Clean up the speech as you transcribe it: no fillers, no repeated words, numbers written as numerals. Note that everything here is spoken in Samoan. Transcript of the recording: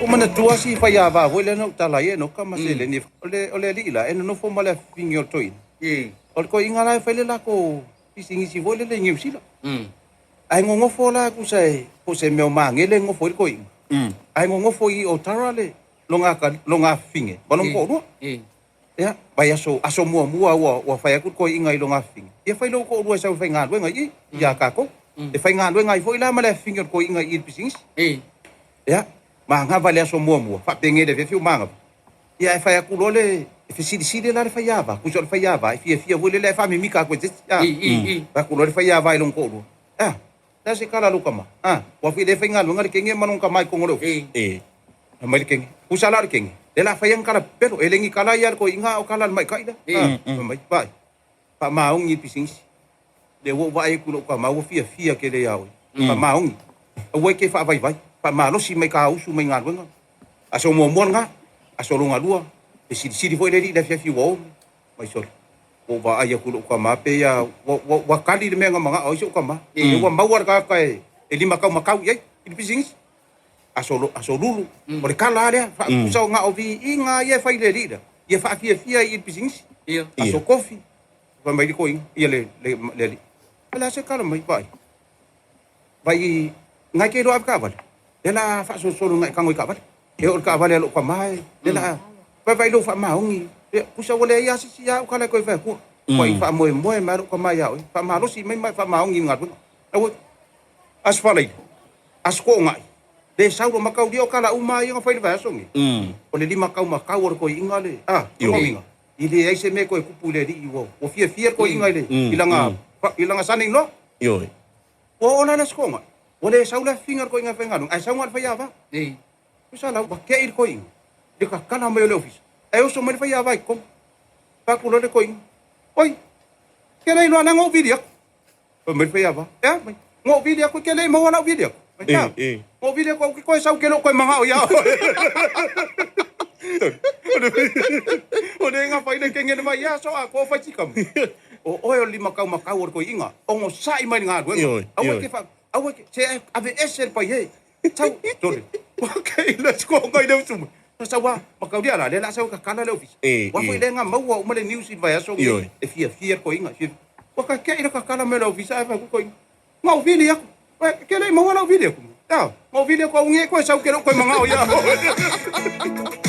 Ua manatua si faiava foi lea na ou tala ai e Enoka ma seleni. O le alii la e nonofo ma le afifine o le toeaina. O le toeaina la e fai le latou pisinisi foi lele i Niu Sila. Ae nonofo la tusa e po o se mea o magele e nonofo ai le toeaina. Ae nonofo i Otara le lona afifine ma lona toalua. Ia, vaiaso, aso muamua ua fai atu le toeaina i lona afifine, ia fai lou toalua e sau e faigaluega i i, ia tatou. E faigaluega ai foi la ma le afifine o le toeaina i i i le pisinisi. Ia, manava i le aso muamua, faapenei i le afiafi ua manava. Ia ae fai atu loa le, e fesilisili la le faiava, tusa o le faiava e fiafia foi lele ae faamimika atu e se isi. Fai atu loa le faiava i lona toalua, a, o le a se tala a lou tama? A, aua foi o lea e faigaluega le teine ma lona tama i totonu o le ofisa. Fai mai le teine, tusa la o le teine, lea o le a fai ana tala pepelo, e le ni tala ia a le toeaina a o tala a le maita'i lea. Fai mai, vaai, faamaoni i le pisinisi. Lea ua ou vaai atu i lou tama ua fiafia tele ia oe. Faamaoni. Aua e te faavaivai. Faamalosi mai ta usu mai galuega. Aso muamua lena, aso lona lua, fesilisili foi le alii i le afiafi ua o mai sole. Ua ou vaai atu i lou tama pei lava ua tali le mea na manao ai si ou tama. Lea ua maua le tagata e limataumatau i ai i le pisinisi. Aso, aso lulu, o le tala lava lea, tusa na o viiga lava ia e fai i le alii lea, ia faafiafia ai i le pisinisi. Aso kofi, Fai mai le toeaina, ia le, le, le alii. O le a se tala mai, vaai. Vaai, nai te iloa ave taavale. Lea la faasolosolo nai tago i taavale. E oo i le taavale a lou tama e, lea la, vaai vaai lou faamaoni. Ia, tusa ua leai lava se isi au tala e toe fai atua. Ua i faamoemoe mai lou tama ia oe. Faamalosi mai ma e faamaoni i le galuega. Aua, Aso Faraile, Aso Toonai, le sau loa mataulia o tala uma lava ia na fai i le vaiaso lenei. O le limataumatau o le toeaina le, a, lona uiga, E leai se mea e toe tupu i le alii ua ua fiafia le toeaina i le i lana i lana son in law. Ioe. Ua oo la le aso toonai, ua le sau le afifiga a le toeaina e faigaluega, ae sau na o le faiava. Tusa la ua te'i le toeaina i le tatala mai o le ofisa, ae oso mai le faiava i totonu. Fai atu loa le toeaina, Oi, ke le iloa leaga ou vili atu. Fai mai le faiava, E a mai? Na ou vili atu, e te le i maua lau vili atu. Fai mai, E a? Na ou vili atu au ke toe sau ke le o toe manao ia oe. O le ga fai le kenge le mai ia so a ko fai tika mai. O oe o le limataumatau o le toeaina, onosai mai le galuega. Aua e te fa, aua e te, se aveese le paiē. Sau, sole. Okay, let's go ngai le usu mai. Na sau a, mataulia la, lea la sau e tatala le ofisa. Ua foi lea na maua uma le news i le vaiaso lenei, e fiafia le toeaina, e fiafia. Ua tatea le tatala mai o le ofisa ae fai atu le toeaina, Na ou vili atu. E ke le i maua lau vili atu. Ea, na ou vili atu au nei koe sau ke le o toe manao ia oe.